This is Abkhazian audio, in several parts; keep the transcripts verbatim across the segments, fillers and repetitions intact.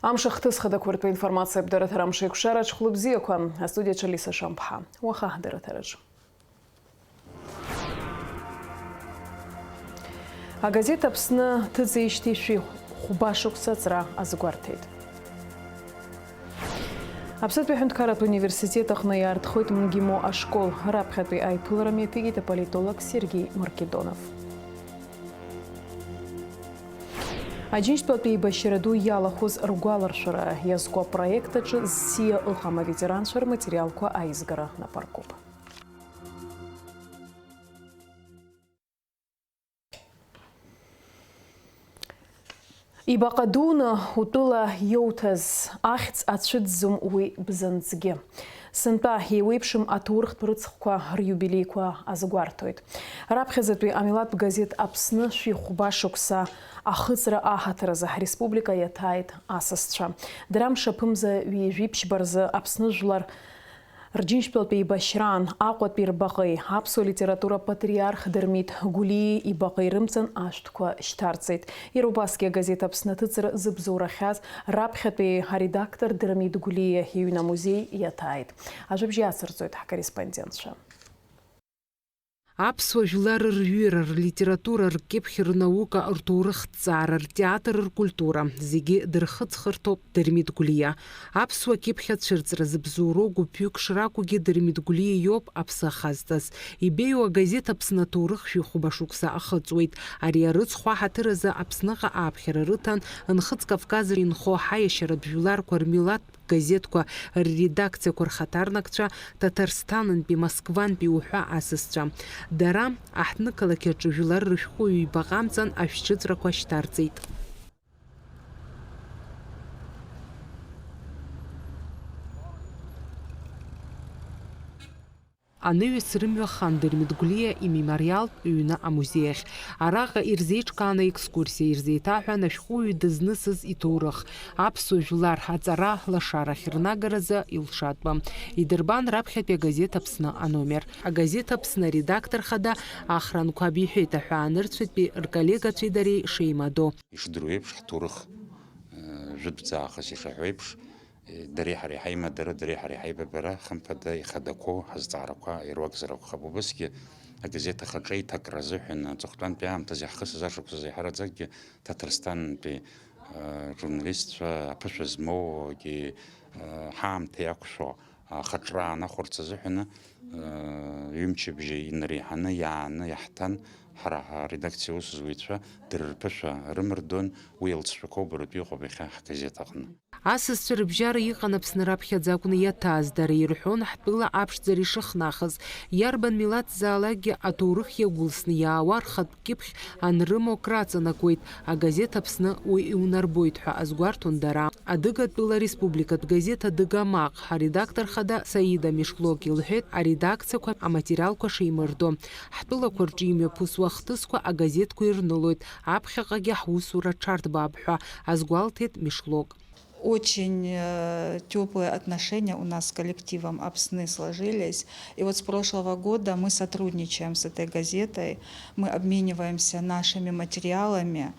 Амш ахҭыс хадақәа ртәы информациатә дырраҭара Амш еиқәшара, ҽхәлыбзиақәа. Астудиаҿы Лиса Шамԥҳа. Уаха ҳдырраҭараҿы. Агазеҭ Аԥсны ҭыҵижьҭеи шәи хәба шықәса аҵра азгәарҭеит. Аԥснытәи аҳәынҭқарратә университет аҟны иаартхоит МГИМО ашкол. Раԥхьатәи аиԥылара мҩаԥигеит аполитолог Сергеи Маркедонов. Аџьынџьтәылатә еибашьра ду иалахәыз ргәаларшәара иазку апроект аҿы зсиа ыҟам аветеранцәа рматериалқәа аизгара напаркуп. Ибаҟа дуны утәыла иоуҭаз, ахьӡ ацәыӡӡом уи бзанҵгьы. Сынтәа еиуеиԥшым аҭоурыхтә рыцхәқәа риубилеиқәа азгәарҭоит. Раԥхьаӡатәи амилаҭтә газеҭ Аԥсны шәи хәба шықәса ахыҵра аҳаҭыр азы ҳреспублика иаҭааит асасцәа. Дара мшаԥымза ҩажәи ԥшьба рзы Аԥсны жәлар Рџьынџьтәылатә еибашьраан Аҟәатәи рбаҟеи, аԥсуа литература патриарх Дырмит Гәлиеи ибаҟеи рымҵан ашәҭқәа шьҭарҵеит. Иара убасгьы агазеҭ Аԥсны аҭыҵра зыбзоурахьаз раԥхьатәи аредактор Дырмит Гәлиа иҩны амузеи иаҭааит. Ажәабжь иацырҵоит ҳкорреспондентцәа. Аԥсуа жәлар рҩыра, рлитература, ркьыԥхь, рнаука, рҭоурыхҭҵаара, ртеатр, ркультура, зегьы дырхыҵхырҭоуп Дырмит Гәлиа. Аԥсуа кьыԥхь ацәырҵра зыбзоуроу гәыԥҩык шракәугьы Дырмит Гәлиа иоуп аԥсы ахазҵаз. Ибеиоу агазеҭ Аԥсны аҭоурых шәи хәба шықәса ахыҵуеит. Ари арыцхә аҳаҭыр азы Аԥсныҟа ааԥхьара рыҭан Нхыҵ Кавказ рҿы инхо ҳаиашьаратә жәларқәа рмилаҭтә газеҭқәа рредакциақәа рхаҭарнакцәа, Ҭаҭарсҭанынтәи, Москвантәи уҳәа асасцәа. Дара аҳҭнықалақь аҿы жәлар рышәҟәыҩҩы ибаҟа амҵан ашәшьыҵәрақәа шьҭарҵеит. Анаҩс рымҩа хан Дырмит Гәлиа имемориалтә ҩны амузеи ахь. Араҟа ирзеиҿкааны аекскурсиа, ирзеиҭаҳәан ашәҟәыҩҩы дызнысыз иҭоурых, аԥсуа жәлар аҵара лашарахь рнагаразы илшатәы. Идырбан раԥхьатәи агазеҭ Аԥсны аномер. Агазеҭ Аԥсны аредактор хада Ахра Анқәаб иҳәеит аҳәаанырцәатәи рколлегацәеи дареи шеимадоу. Ишдыру еиԥш, ҳҭоурых, э, жәытәӡаахыс ишаҳәо еиԥш, э, дареи ҳареи ҳаимадара, дареи ҳареи ҳаибабара, хымԥада, ихадақәоу ҳазҵаарақәа ируакзар акәхап. Убасгьы агазеҭ ахаҿы аиҭакра азыҳәан аҵыхәтәантәи аамҭазы иаҳхысыз ашықәсазы еиҳараӡакгьы Ҭаҭарсҭантәи, э, журналистцәа аԥышәа змоугьы, э, ҳаамҭа иақәшәо ахаҿра аанахәарц азыҳәаны, ҩымчыбжьа инареиҳаны иааны иаҳҭан, ҳара ҳредакциа аусзуҩцәа дара рԥышәа рымардон, уи алҵшәақәа убаратәы иҟоуп иахьа ҳгазеҭ аҟны. Асасцәа рыбжьара иҟан Аԥсны раԥхьаӡа акәны иаҭааз, дара ирҳәон ҳтәыла аԥшӡара ишыхнахыз, иарбан милаҭзаалакгьы аҭоурых иагәылсны иаауа рхатә кьыԥхь анрымоу краҵанакуеит, агазеҭ Аԥсны уи иунарбоит ҳәа азгәарҭон дара. Адыгатәыла республикатә газеҭ Адыга Амаҟ аредактор хада Саида Мишлок илҳәеит, аредакциақәа аматериалқәа шеимырдо. Ҳтәылақәа рҿы имҩаԥысуа ахҭысқәа агазеҭқәа ирнылоит, аԥхьаҟагьы ҳусура ҽарҭбаап ҳәа азгәалҭеит Мишлок. Очень, э, тёплые отношения у нас с коллективом Апсны сложились. И вот с прошлого года мы сотрудничаем с этой газетой. Мы обмениваемся нашими материалами.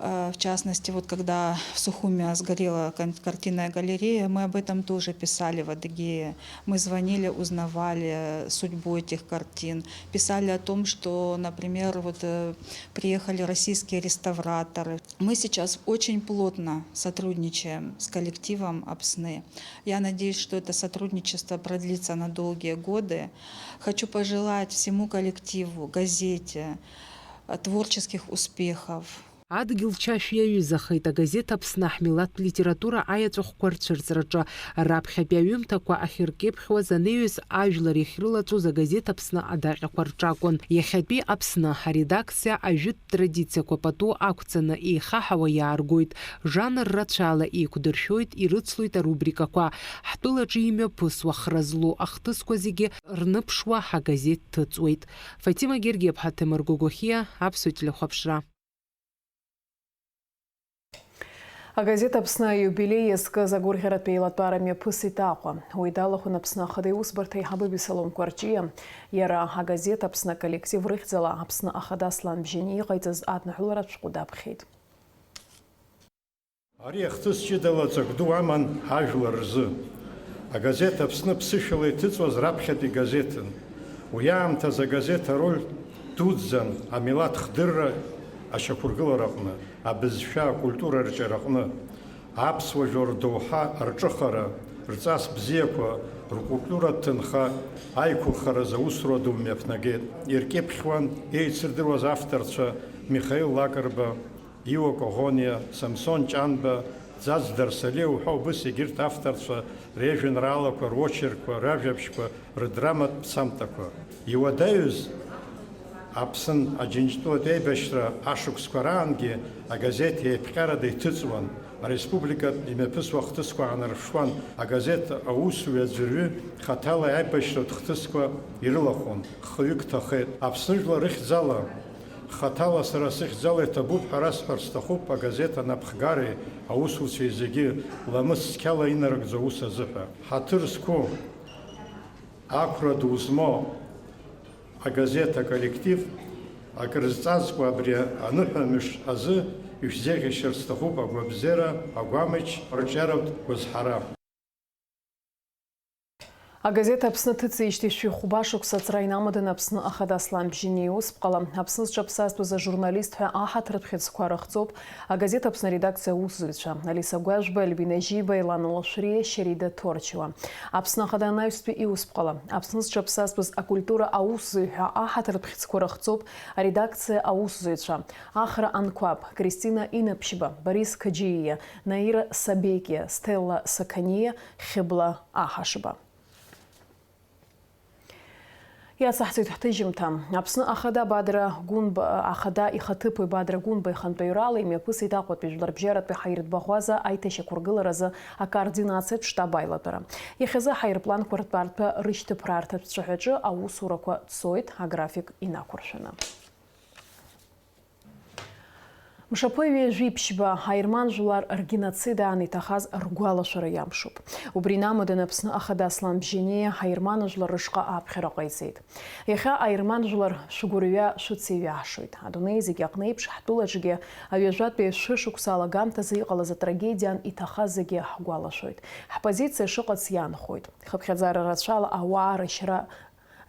Э, в частности, вот когда в Сухуме сгорела кон-, картинная галерея, мы об этом тоже писали в Адыгее. Мы звонили, узнавали судьбу этих картин. Писали о том, что, например, вот, э, приехали российские реставраторы. Мы сейчас очень плотно сотрудничаем с коллективом Апсны. Я надеюсь, что это сотрудничество продлится на долгие годы. Хочу пожелать всему коллективу, газете, э, творческих успехов. Адгьыл чашә иаҩызахеит агазеҭ Аԥсны ҳмилаҭтә литература аиаҵәахәқәа рцәырҵраҿы. Раԥхьатәи аҩымҭақәа ахьыркьыԥхьуаз анаҩс ажәлар иахьрылаҵәоз агазеҭ Аԥсны адаҟьақәа рҿакәын. Иахьатәи Аԥсны аредакциа ажәытә традициақәа пату ақәҵаны еихаҳауа иааргоит. Жанр рацәала еиқәдыршәоит, ирыцлоит арубрикақәа. Ҳтәылаҿы имҩаԥысуа хра злоу ахҭысқәа зегьы рныԥшуа ҳагазеҭ ҭыҵуеит. Фатима Гергиаԥҳа, Ҭемыр Гогохиа, Аԥсуа телехәаԥшра. Агазеҭ Аԥсны аиубилеи иазкыз агәырӷьаратә еилатәара мҩаԥысит Аҟәа. Уи далахәын Аԥсны Ахада Иусбарҭа аиҳабы Беслон Кәарҷиа. Иара агазеҭ Аԥсны аколлектив рыхьӡала Аԥсны Ахада Аслан Бжьаниа иҟаиҵаз адныҳәаларатә шәҟәы даԥхьеит. Ари ахҭыс ҷыдала ҵак ду аман ажәлар рзы. Агазеҭ Аԥсны ԥсышәала иҭыҵуаз раԥхьатәи газеҭын. Уи аамҭазы агазеҭ ароль дуӡӡан амилаҭ хдырра ашьақәыргылараҟны, абызшәа, акультура рҿиараҟны, аԥсуа жәлар рдоуҳа рҿыхара, рҵас бзиақәа, ркультуратә ҭынха аиқәырхаразы аусура ду мҩаԥнагеит. Иркьыԥхьуан еицырдыруаз авторцәа Михаил Лакрба, Иуа Коӷониа, Самсон Ҷанба, Ӡаӡ Дарсалиа уҳәа убыс егьырҭ авторцәа реижәеинраалақәа, рочеркқәа, ражәабжьқәа, рыдраматә ԥсамҭақәа. Иуадаҩыз Аԥсны Аџьынџьтәылатә еибашьра ашықәсқәа раангьы агазеҭ еиԥҟьарада иҭыҵуан, ареспубликатә имҩаԥысуа ахҭысқәа аанарԥшуан, агазеҭ аусуҩы аӡәырҩы хаҭала аибашьратә хҭысқәа ирылахәын, хҩык ҭахеит. Аԥсны жәлар рыхьӡала, хаҭала сара сыхьӡала иҭабуп ҳәа расҳәар сҭахуп агазеҭ анапхгареи аусуцәеи зегьы ламыс цқьала инарыгӡо аус азыҳәа. Ҳаҭыр зқәу, ақәра ду змоу агазеҭ аколлектив акрызҵазкуа абри аныҳәамш азы ишәзеиӷьасшьар сҭахуп агәабзиара, агәамч, арҿиаратә гәазҳара. Агазеҭ Аԥсны ҭыҵижьҭеи шәи хәба шықәса аҵра инамаданы Аԥсны Ахада Аслан Бжьаниа иусԥҟала, Аԥсны зҿаԥсазтәыз ажурналист ҳәа аҳаҭыртә хьыӡқәа рыхҵоуп агазеҭ Аԥсны аредакциа аусзуҩцәа Алиса Гәажәба, Альбина Жьиба, Елана Лашәриа, Шьарида Ҭорчуа. Аԥсны Ахада анаҩстәи иусԥҟала, Аԥсны зҿаԥсазтәыз акультура аусзуҩ ҳәа аҳаҭыртә хьыӡқәа рыхҵоуп аредакциа аусзуҩцәа Ахра Анқәаб, Кристина Инаԥшьба, Борис Қаџьиа, Наира Сабекиа, Стелла Сақаниа, Хьыбла Аҳашба. Иацаҳҵоит ҳҭыжьымҭа. Аԥсны Ахада Бадра Гәынба, Ахада ихаҭыԥуаҩ Бадра Гәынба ихантәаҩрала имҩаԥысит Аҟәатәи жәларбжьаратәи ҳаиртә баӷәаза аиҭашьақәыргыларазы акоординациатә штаб аилатәара. Иахьазы аҳаирпланқәа ртәарҭа рышьҭыԥраарҭатә цәаҳәаҿы аусурақәа цоит, аграфик инақәыршәаны. Мшаԥы ҩажәи ԥшьба аерман жәлар ргеноцид аан иҭахаз ргәалашәара иамшуп. Убри инамаданы Аԥсны Ахада Аслан Бжьаниа аерман жәлар рышҟа аԥхьара ҟаиҵеит. Иахьа аерман жәлар шәгәырҩа шәыцеиҩашоит. Адунеи зегь аҟны еиԥш, ҳтәылаҿгьы аҩажәатәи шәышықәса алагамҭазы иҟалаз атрагедиан иҭахаз зегьы ҳгәалашәоит. Ҳпозициа шыҟац иаанхоит. Хыԥхьаӡара рацәала ауаа рашьра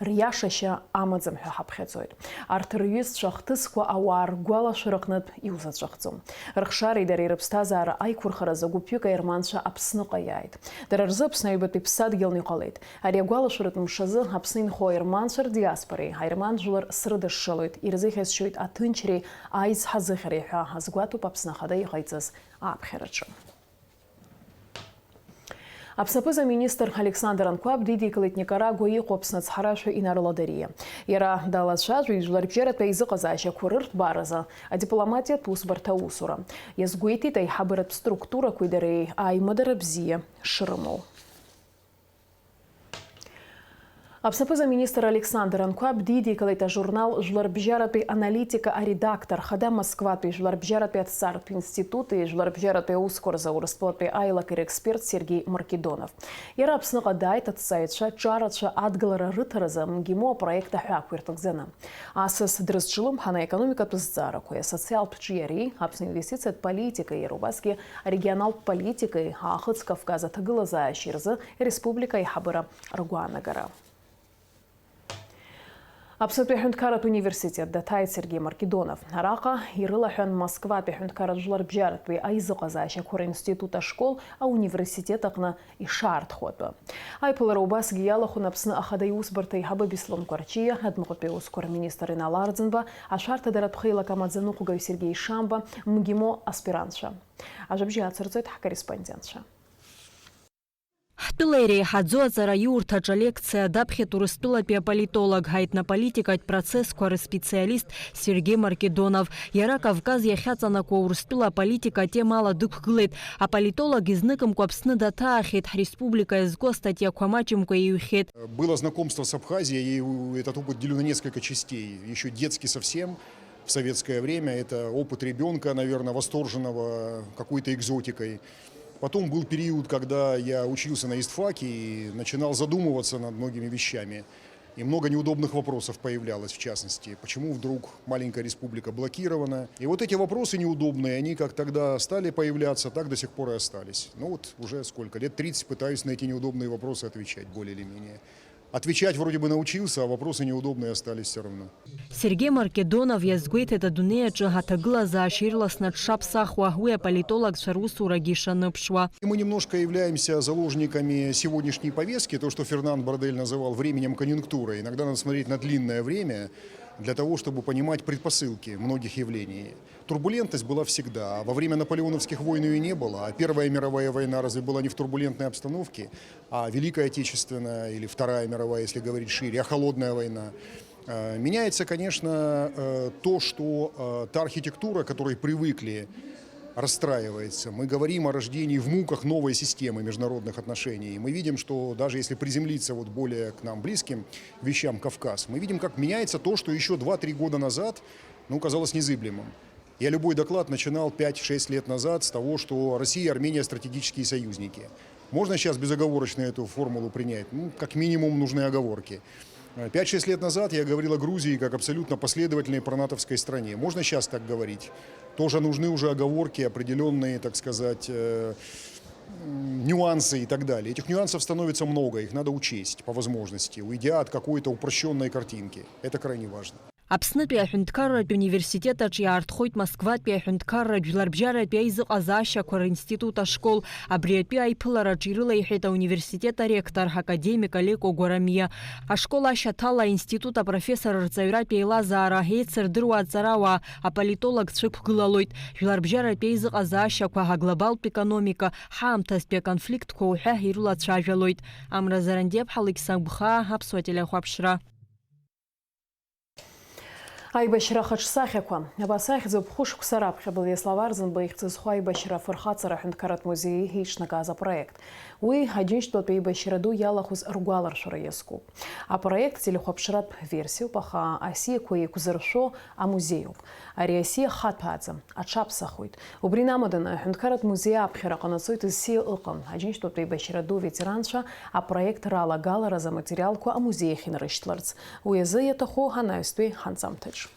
риашашьа амаӡам ҳәа ҳаԥхьаӡоит. Арҭ рҩызцәа ахҭысқәа ауаа ргәалашәара аҟнытә иузаҵәахӡом. Рыхшареи дареи рыԥсҭазаара аиқәырхаразы гәыԥҩык аерманцәа Аԥсныҟа иааит. Дара рзы Аԥсны аҩбатәи ԥсадгьылны иҟалеит. Ари агәалашәаратә мшазы Аԥсны инхо аерманцәа рдиаспореи аерман жәлар срыдышшылоит, ирзыӷьасшьоит аҭынчреи аизҳазыӷьареи ҳәа азгәаҭоуп Аԥсны Ахада иҟаиҵаз ааԥхьараҿы. Аԥсны аԥыза-министр Александр Анқәаб дидикылеит Никарагуа иҟоу Аԥсны ацҳаражәҳәаҩ Инар Ладариа. Иара далацәажәеит жәларбжьаратәи аизыҟазаашьақәа рырҭбааразы адипломатиатә усбарҭа аусура. Иазгәеиҭеит аиҳабыратә структурақәеи дареи аимадара бзиа шрымоу. Аԥсны аԥыза-министр Александр Анқәаб дидикылеит ажурнал Жәларбжьаратәи аналитика аредактор хада, Москватәи Жәларбжьаратәи аҭҵааратә институти Жәларбжьаратәи аусқәа рзы Урыстәылатәи аилакеи рексперт Сергеи Маркедонов. Иара Аԥсныҟа дааит аҭҵааҩцәа ҿарацәа адгылара рыҭаразы МГИМО апроект аҳәаақәа ирҭагӡаны. Асас дрызҿлымҳан аекономикатә зҵаарақәеи асоциалтә ҿиареи, Аԥсны инвестициатә политикеи, иара убасгьы арегионалтә политикеи, Аахыҵ Кавказ аҭагылазаашьеи рзы республика аиҳабыра ргәаанагара. Аԥснытәи аҳәынҭқарратә университет даҭааит Сергеи Маркедонов. Араҟа ирылаҳәан Москватәи аҳәынҭқарратә жәларбжьаратәи аизыҟазаашьақәа ринститут ашкол ауниверситет аҟны ишаартхо атәы. Аиԥылара убасгьы иалахәын Аԥсны Ахада иусбарҭа аиҳабы Беслан Кәарҷиа, адәныҟатәи аусқәа рминистр Инал Арӡынба, ашәарҭадаратә хеилак амаӡаныҟәгаҩ Сергеи Шамба, МГИМО аспирантцәа. Ажәабжь ацырҵоит ҳкорреспондентцәа. Ҳтәыла иреиҳаӡоу аҵараиурҭаҿы алекциа даԥхьеит Урыстәылатәи аполитолог, аетнополитикатә процессқәа рыспециалист Сергеи Маркедонов. Иара Кавказ иахьаҵанакуа Урыстәыла аполитика атемала дықәгылеит. Аполитолог изныкымкәа Аԥсны даҭаахьеит, ҳреспублика иазку астатиақәа маҷымкәа иҩхьеит. Было знакомство с Абхазией, и у- этот опыт делю на несколько частей, еще детский совсем. В советское время это опыт ребенка, наверное, восторженного какой-то экзотикой. Потом был период, когда я учился на истфаке и начинал задумываться над многими вещами. И много неудобных вопросов появлялось, в частности, почему вдруг маленькая республика блокирована. И вот эти вопросы неудобные, они как тогда стали появляться, так до сих пор и остались. Ну вот уже сколько, лет тридцать пытаюсь на эти неудобные вопросы отвечать, более или менее. Отвечать вроде бы научился, а вопросы неудобные остались все равно. Сергеи Маркедонов иазгәеиҭеит, адунеи аҿы аҭагылазаашьа ирласны дшаԥсахуа, уи аполитологцәа русурагьы ишаныԥшуа. Мы немножко являемся заложниками сегодняшней повестки, то, что Фернанд Бардель называл временем конъюнктуры. Иногда надо смотреть на длинное время для того, чтобы понимать предпосылки многих явлений. Турбулентность была всегда. Во время наполеоновских войн ее не было, а Первая мировая война разве была не в турбулентной обстановке? А Великая Отечественная или Вторая мировая, если говорить шире, а Холодная война. Э, меняется, конечно, э, то, что э, та архитектура, к которой привыкли, расстраивается. Мы говорим о рождении в муках новой системы международных отношений. Мы видим, что даже если приземлиться вот более к нам близким вещам, Кавказ, мы видим, как меняется то, что еще два-три года назад, ну, казалось незыблемым. Я любой доклад начинал пять-шесть лет назад с того, что Россия и Армения — стратегические союзники. Можно сейчас безоговорочно эту формулу принять? Ну, как минимум, нужны оговорки. Э, пять-шесть лет назад я говорил о Грузии как абсолютно последовательной пронатовской стране. Можно сейчас так говорить? Тоже нужны уже оговорки, определенные, так сказать, э, м, нюансы и так далее. Этих нюансов становится много, их надо учесть по возможности, уйдя от какой-то упрощенной картинки. Это крайне важно. Аԥснытәи аҳәынҭқарратә университет аҿы иаартхоит Москватәи аҳәынҭқарратә жәларбжьаратәи аизыҟазаашьақәа ринститут ашкол. Абри атәы аиԥылараҿы ирылеиҳәеит ауниверситет аректор, академик Олег Огорамиа. Ашкол ашьаҭала аинститут апрофессор рҵаҩратә еилазаара, еицырдыруа аҵарауаа, аполитологцәа ықәгылалоит. Жәларбжьаратәи аизыҟазаашьақәа, аглобалтә економика, ҳаамҭазтәи аконфликтқәа уҳәа ирылацәажәалоит. Амра Зарандиаԥҳа, Алықьса Гәхаа, Аԥсуа телехәаԥшра. Аибашьра хаҿсахьақәа. Абас ахьӡуп хәышықәса раԥхьа Владислав Арӡынба ихьӡ зху аибашьра афырхаҵара аҳәынҭқарратә музеи еиҿнакааз апроект. Уи Аџьынџьтәылатәи аибашьра ду иалахәыз ргәаларшәара иазкуп. Апроект телехәаԥшратә версиоуп, аха асиақәа еиқәзыршәо амузеиуп. Ари асиа хаҭәааӡам, аҽаԥсахуеит. Убри инамаданы, аҳәынҭқарратә музеи аԥхьара ҟанаҵоит зсиа ыҟам. Аџьынџьтәылатәи еибашьра ду аветеранцәа апроект ралагалараз аматериалқәа амузеи ахь инарышьҭларц. Уи азы иаҭаху анаҩстәи ҳанҵамҭаҿ.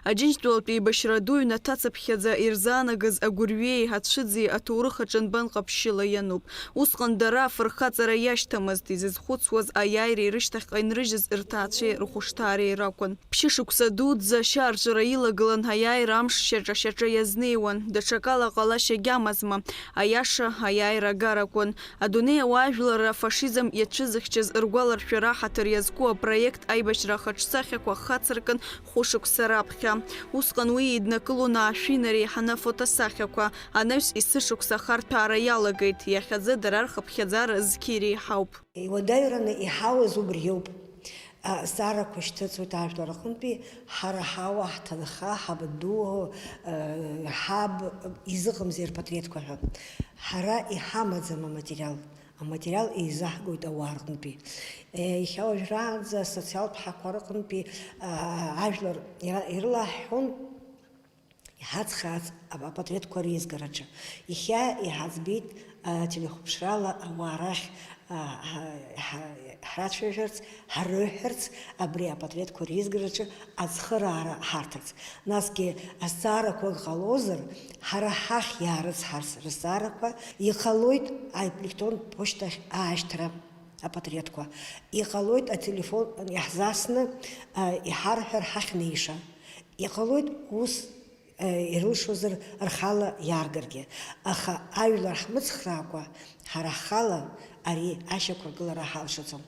Аџьынџьтәылатәи еибашьра ду ҩнаҭацыԥхьаӡа ирзаанагаз агәырҩеи ацәыӡи аҭоурых аҿы нбан ҟаԥшьыла иануп. Усҟан дара афырхаҵара иашьҭамызт, изызхәыцуаз аиааира ирышьҭахьҟа инрыжьыз рҭаацәеи рхәышҭаареи ракәын. Ԥшьышықәса дуӡӡа ашьаарҵәыра илагылан, аиааира амш шьаҿа-шьаҿа иазнеиуан, даҽакала ҟалашьагь амазма, аиаша аиааира агаракәын. Адунеи ауаажәларра афашизм иацәызыхьчаз ргәаларшәара аҳаҭыр иазку апроект аибашьра ахаҿсахьақәа хацыркын хәышықәса раԥхьа. Усҟан уи еиднакылон аашәи нареиҳаны афотосахьақәа, анаҩс есышықәса ахарҭәаара иалагеит, иахьазы дара рхыԥхьаӡара зқьи реиҳауп. Иуадаҩраны иҳауаз убриоуп. Азҵаарақәа шьҭыҵуеит ажәлар рҟынтәи, ҳара ҳауа, ҳҭынха, ҳабду, ҳаб изыҟамзеи рпатреҭқәа ҳәа. Ҳара иҳамаӡам аматериал. Аматериал еизаҳгоит ауаа рҟынтәи. Иахьа уажәраанӡа асоциалтә ҳақәа рҟынтәи ажәлар ира-, ирылаҳҳәон. Иҳацхраац апатреҭқәа реизгараҿы. Иахьа иҳаӡбеит, а, телехәаԥшрала ауаа рахь, а, ҳа-, ҳа-, ҳрацәажәарц, ҳрыҳәарц, абри апатреҭқәа реизгараҿы ацхыраара ҳарҭарц. Насгьы азҵаарақәак ҟалозар, ҳара ҳахь иаарыцҳарц рызҵаарақәа, иҟалоит аелектронтә ԥошьҭахь аашьҭра апатреҭқәа, иҟалоит ателефон иаҳзасны, а, иҳарҳәар ҳахьнеиша, иҟалоит ус ирылшозар рхала иааргаргьы, аха ажәлар ҳмыцхраакәа, ҳара ҳхала ари ашьақәыргылара ҳалшаӡом.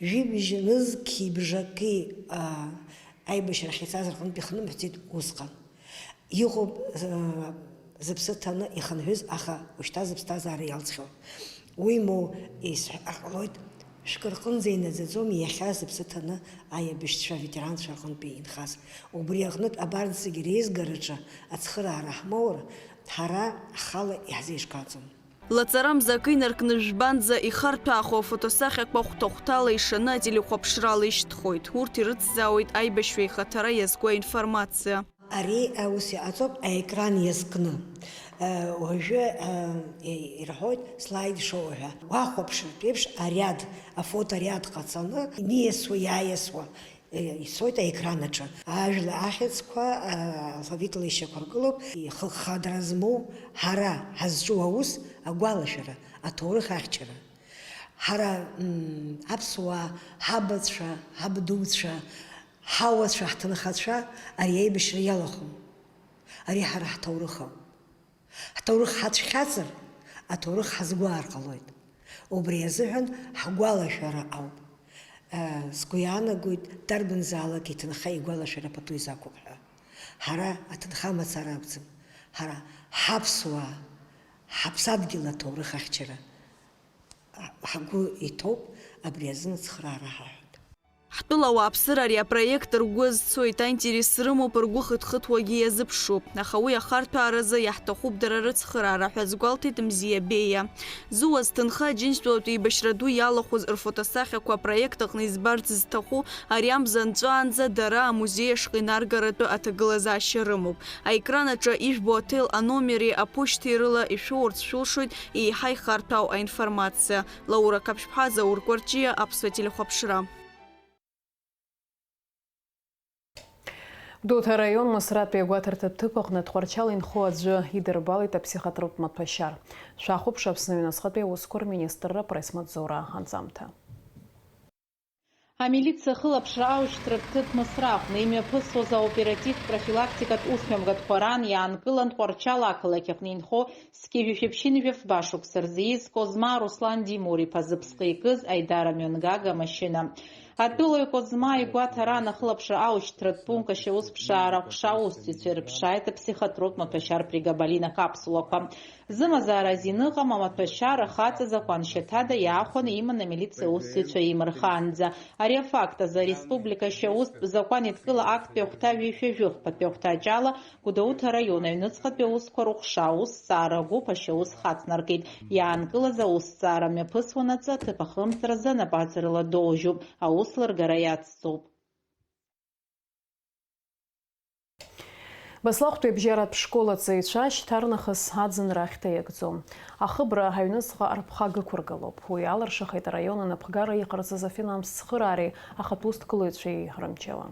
Жәибжь нызқьи бжаки, аа, аибашьрахь ицаз рҟынтә ихнымҳәӡеит усҟан. Иҟоуп, аа, зыԥсы ҭаны ихынҳәыз, аха ушьҭа зыԥсҭазаара иалҵхьоу. Уимоу, исҳәар ҟалоит, шәкы рҟынӡа инаӡаӡом иахьа зыԥсы ҭаны аиабжьцәа аветеранцәа рҟынтәи инхаз. Убри аҟнытә абарҭ зегьы реизгараҿы ацхыраара ҳмоур, ҳара ҳхала иаҳзеиҿкааӡом. Лаҵарамза акы инаркны жәбанӡа ихарҭәаахо афотосахьақәа хәҭа-хәҭала ишаны ателехәаԥшрала ишьҭхоит. Урҭ ирыцзаауеит аибашьҩы ихаҭара иазку аинформациа. Ари аус иҟаҵоуп аекран иазкны. Уажәы ирҳәоит слайд-шоу ҳәа. Уахәаԥшыртә еиԥш ариад, афоториад ҟаҵаны, иниасуа, иааиасуа, ицоит аекран аҿы. Ажәла ахьӡқәа алфавитла ишьақәыргылоуп, ихыххадара змоу ҳара ҳазҿу аус, агәалашәара, аҭоурых ахьчара. Ҳара, мм, аԥсуаа, ҳабацәа, ҳабдуцәа, ҳауацәа, ҳҭынхацәа ари аибашьра иалахәым. Ари ҳара ҳҭоурых ауп. Ҳҭоурых ҳацәхьаҵыр, аҭоурых ҳазгәаар ҟалоит. Убри азыҳәан ҳгәалашәара ауп. Э, сгәы иаанагоит, дарбанзаалак иҭынха игәалашәара пату изақәуп ҳәа. Ҳара аҭынха мацара акәӡам. Ҳара ҳаԥсуаа, ҳаԥсадгьыл аҭоурых ахьчара ҳгәы иҭоуп, абри азын ацхыраара ҳаҳәоит. Ҳтәыла ауааԥсыра ари апроект ргәы азцоит, аинтерес рымоуп, ргәы хыҭхыҭуагьы иазыԥшуп. Аха уи ахарҭәааразы иаҳҭахуп дара рыцхыраара ҳәа азгәалҭеит Мзиа Беиа. Зуа зҭынха Аџьынџьтәылатә еибашьра ду иалахәыз рфотосахьақәа апроект аҟны избарц зҭаху ари амза нҵәаанӡа дара амузеи ашҟа инаргаратәы аҭагылазаашьа рымоуп. Аекран аҿы ижәбо аҭел аномери аԥошьҭеи рыла ишәоурц шәылшоит еиҳа ихарҭәаау аинформациа. Лаура Қаԥшьԥҳа, Заур Кәарҷиа, Аԥсуа телехәаԥшра. Гәдоуҭа араион Мысратәи агәаҭарҭатә ҭыԥ аҟны Тҟәарчал инхо аӡәы идырбалеит аԥсихотроптә маҭәашьар. Шәахәаԥш Аԥсны аҩныҵҟатәи аусқәа рминистрра апресс-маҵзура анҵамҭа. Амилициа ахылаԥшра аушьҭратә ҭыԥ Мысра аҟны имҩаԥысуаз аоперативтә профилактикатә усмҩаԥгатәқәа раан иаанкылан Тҟәарчал ақалақь аҟны инхо Зқьи жәшәи ԥшьынҩажәи фба шықәса рзы ииз Козмаа Руслан Димур-иԥа зыԥсҟы икыз аидара мҩангага амашьына. Атәылаҩ Козмаа игәаҭараан ахылаԥшра аушьҭратә пункт ашьаус ԥшаара аҟәша аусзуҩцәа ирыԥшааит аԥсихотроптә маҭәашьар пригабалина капсулақәа. Зымазаара азин ыҟам амаҭәашьар ахаҵа закәан шьаҭада иаахәаны иман амилициа аусзуҩцәа имырхаанӡа. Ари афакт азы ареспублика ашьаустә закәан еидкыла актәи ахәҭа жәаҩа жәафба хәҭаҷ ала Гәдоуҭа араион аҩныҵҟатәи аусқәа рыҟәша аусҭҵаара агәыԥ ашьаус хацнаркит. Иаанкылаз аусҭҵаара мҩаԥысуанаҵы аҭыԥ ахымҵразы анапаҵарыла доужьуп, аус лыргара иацҵоуп. Баслахәтәи абжьаратә школ аҵаҩцәа шьҭарнахыс аӡынра ахьҭа иагӡом. Ахыбра аҩныҵҟа арԥхага ықәыргалоуп. Уи алыршахеит араион анапхгара иҟарҵаз афинанстә цхыраареи ахатә усҭгылаҩцәеи рымчала.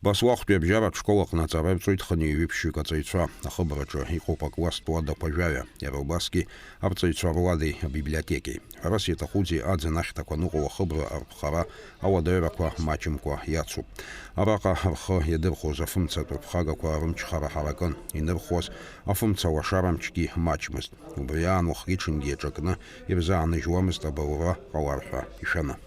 Баслахәтәи абжьаратә школ аҟны аҵара рҵоит хынҩажәи ԥшьҩык аҵаҩцәа. Ахыбраҿы иҟоуп акласстә уадақәа жәаҩа, иара убасгьы арҵаҩцәа руадеи абиблиотекеи. Ҳәарас иаҭахузеи, аӡын ахьҭақәа ныҟәо ахыбра арԥхара ауадаҩрақәа маҷымкәа иацуп. Араҟа рхы иадырхәоз афымцатә рԥхагақәа рымчхара ҳаракын, инырхуаз афымца лашара мчгьы маҷмызт. Убри аан уахгьы-ҽынгьы иаҿакны ирзааныжьуамызт абылра ҟалар ҳәа ишәаны.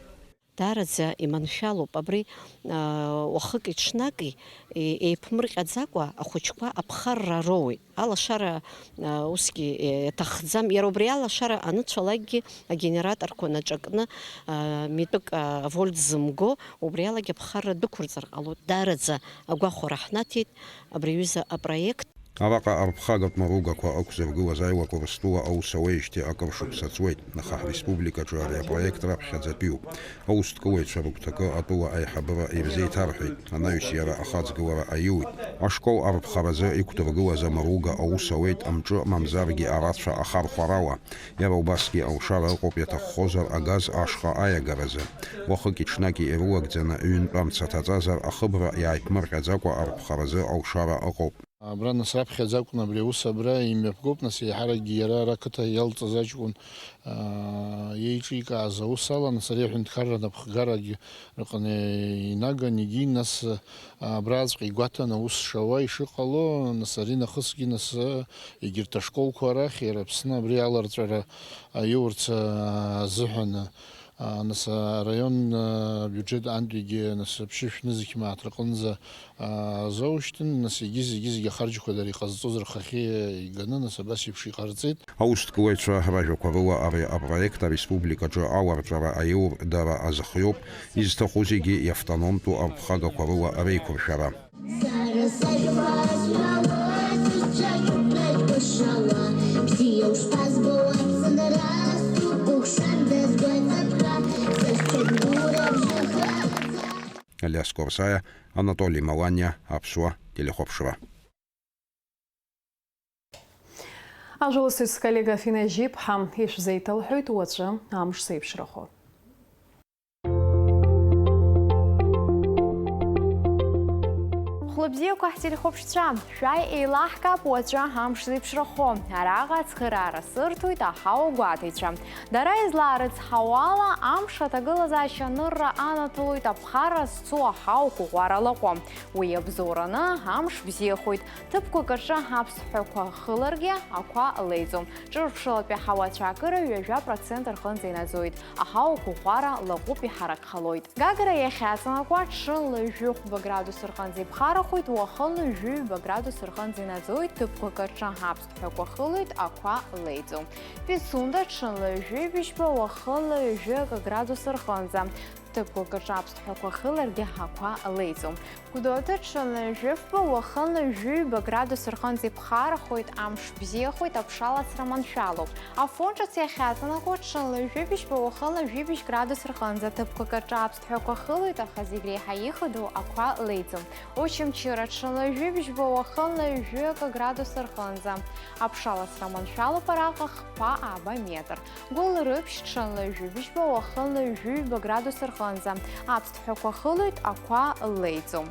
Даараӡа иманшәалоуп абри, аа, уахыки-ҽнаки, е-, еиԥмырҟьаӡакәа ахәыҷқәа аԥхарра роуеит. Алашара, аа, усгьы, е-, иаҭахӡам. Иара убри алашара аныцәалакгьы агенераторқәа наҿакны, аа, митәык, аа, вольт зымго, убри алагьы аԥхарра дәықәырҵар ҟалоит. Даараӡа агәахәара ҳнаҭеит абри аҩыза апроект. Араҟа арԥхагатә маругақәа ықәзыргылаз аилакәа Урыстәыла аус ауеижьҭеи акыр шықәса ҵуеит, аха ҳреспубликаҿы ари апроект раԥхьаӡатәиуп. Аусҭкылаҩцәа рыгәҭакы атәыла аиҳабыра ирзеиҭарҳәеит, анаҩс иара ахаҵгылара аиуит. Ашкол арԥхаразы иқәдыргылаз амаруга аус ауеит амҿы мамзаргьы арацәа ахархәарала. Иара убасгьы алшара ыҟоуп иаҭаххозар агаз ашҟа аиагаразы. Уахыки-ҽнаки ирылагӡаны ҩынтә амца ҭаҵазар, ахыбра иааиԥмырҟьаӡакәа арԥхаразы алшара ыҟоуп. Абра нас раԥхьаӡа акәын абри аус абра имҩаԥгоуп, нас еиҳаракгьы иара ара ақыҭа иалҵыз аҷкәын, аа, иеиҿикааз аус ала, нас ари аҳәынҭқарра напхгарагьы рҟны инаган, егьи нас, аа, абраҵәҟьа игәаҭан аус шауа, ишыҟало, нас ари нахысгьы нас, егьырҭ ашколқәа рахь, иара Аԥсны абри аларҵәара аиурц, аа, азыҳәан, аа, нас араион, аа, абиуџьет антәигьы нас ԥшьышә нызқь мааҭ рҟынӡа, аа, азоушьҭын, нас егьи зегьы-зегьы ахарџьқәа дара иҟазҵоз рхахьы иганы, нас абас еиԥш иҟарҵеит. Аусҭкылаҩцәа ражәақәа рыла ари апроект ареспубликаҿы аларҵәара аиур дара азыхиоуп, изҭаху зегьы иавтономтәу арԥхагақәа рыла реиқәыршәара. Сара сажәақәа азҳәауа, сызҿажәуп рыжәбашьала, бзиа ушԥазбо, уаҵәцаны расҭоуп, кәыхшанда сгәаҵатәқәа, сызҿагәыгәра бжьы хаҵа. Алиас Корсаиа, Анатоли Маланиа, Аԥсуа телехәаԥшра. Ажәа ласит сколлега Афина Жьиԥҳа, ишәзеиҭалҳәоит уаҵәы амш зеиԥшрахо. Хәлыбзиақәа ҳтелехәаԥшцәа, шәааи еилаҳкаап уаҵәы амш зеиԥшрахо. Араҟа ацхыраара сырҭоит аҳауа гәаҭаҩцәа. Дара излаарыцҳауала, амш аҭагылазаашьа анырра анаҭалоит аԥхарра зцу аҳауақәа ӷәӷәара лаҟәы. Уи иабзоураны амш бзиахоит. Ҭыԥқәак аҿы аԥсҭҳәақәа хыларгьы ақәа леиӡом. Ҿырԥшылатәи аҳауа ацәаакыра ҩажәа процент рҟынӡа инаӡоит. Аҳауа ӷәӷәара лаҟәуп, иҳаракхалоит. Гагра иахьаҵанакуа ҽынла жәохәба градус рҟынӡа иԥхарахоит, уахынла жәаҩба градус рҟынӡа инаӡоит, ҭыԥқәак аҿы аԥсҭҳәақәа хылоит, ақәа леиӡом. Пицунда ҽынла ҩажәи быжьба, уахынла ҩажәи акы градус рҟынӡа. Ҭыԥқәак аҿы аԥсҭҳәақәа хыларгьы ақәа леиӡом. Гәдоуҭа ҽынла ҩажәи фба, уахынла ҩажәи ҩба градус рҟынӡа иԥхарахоит, амш бзиахоит, аԥшаласра маншәалоуп. Афон ҿыц иахьаҵанакуа ҽынла ҩажәи быжьба, уахынла ҩажәи быжь градус рҟынӡа. Ҭыԥқәак аҿы аԥсҭҳәақәа хылоит, аха зегь реиҳа ихадоу ақәа леиӡом. Очамчыра ҽынла ҩажәи быжьба, уахынла ҩажәи акы градус рҟынӡа. Аԥшаласра маншәалоуп араҟа хԥа ааба метр. Гәылрыԥшь ҽынла ҩажәи быжьба, уахынла ҩажәи ҩба градус рҟынӡа. Аԥсҭҳәақәа хылоит, ақәа леиӡом.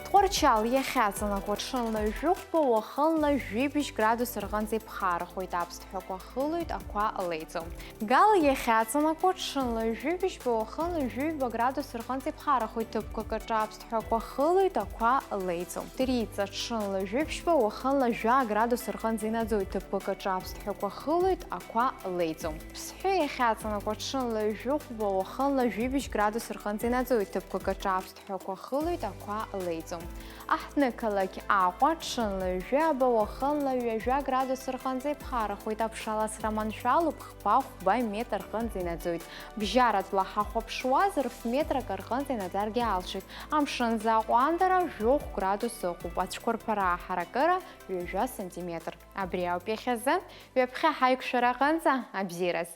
Тҟәарчал иахьаҵанакуа ҽынла ҩажәи хәба, уахынла ҩажәи быжь градус рҟынӡа иԥхарахоит, аԥсҭҳәақәа хылоит, ақәа леиӡом. Гал иахьаҵанакуа ҽынла ҩажәи быжьба, уахынла ҩажәи ҩба градус рҟынӡа иԥхарахоит, ҭыԥқәак аҿы аԥсҭҳәақәа хылоит, ақәа леиӡом. Трица ҽынла ҩажәи быжьба, уахынла жәа градус рҟынӡа инаӡоит, ҭыԥқәак аҿы аԥсҭҳәақәа хылоит, ақәа леиӡом. Ԥсҳәы иахьаҵанакуа ҽынла ҩажәи хәба, уахынла ҩажәи быжь градус рҟынӡа инаӡоит, ҭыԥқәак аҿы аԥсҭҳәақәа хылоит, ақәа леиӡом. Аҳҭнықалақь Аҟәа ҽынла ҩажәи ааба, уахынла ҩажәа градус рҟынӡа иԥхарахоит, аԥшаласра маншәалоуп, хԥа хәба метр рҟынӡа инаӡоит. Бжьаратәла ҳахәаԥшуазар, ф-метрак рҟынӡа инаӡаргьы алшоит. Амшын заҟәандара жәохә градус ыҟоуп, ацәқәырԥара аҳаракыра ҩажәа сантиметр. Абри ауп иахьазы, ҩаԥхьа ҳаиқәшәара аҟынӡа, абзиараз!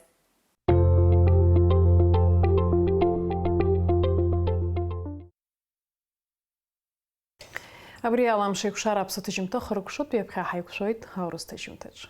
Абри ала амш еиқәшара аԥсы ҭыжьымҭа хыркәшоит, ҩаԥхьа ҳаиқәшәоит аурыс ҭыжьымҭаҿы.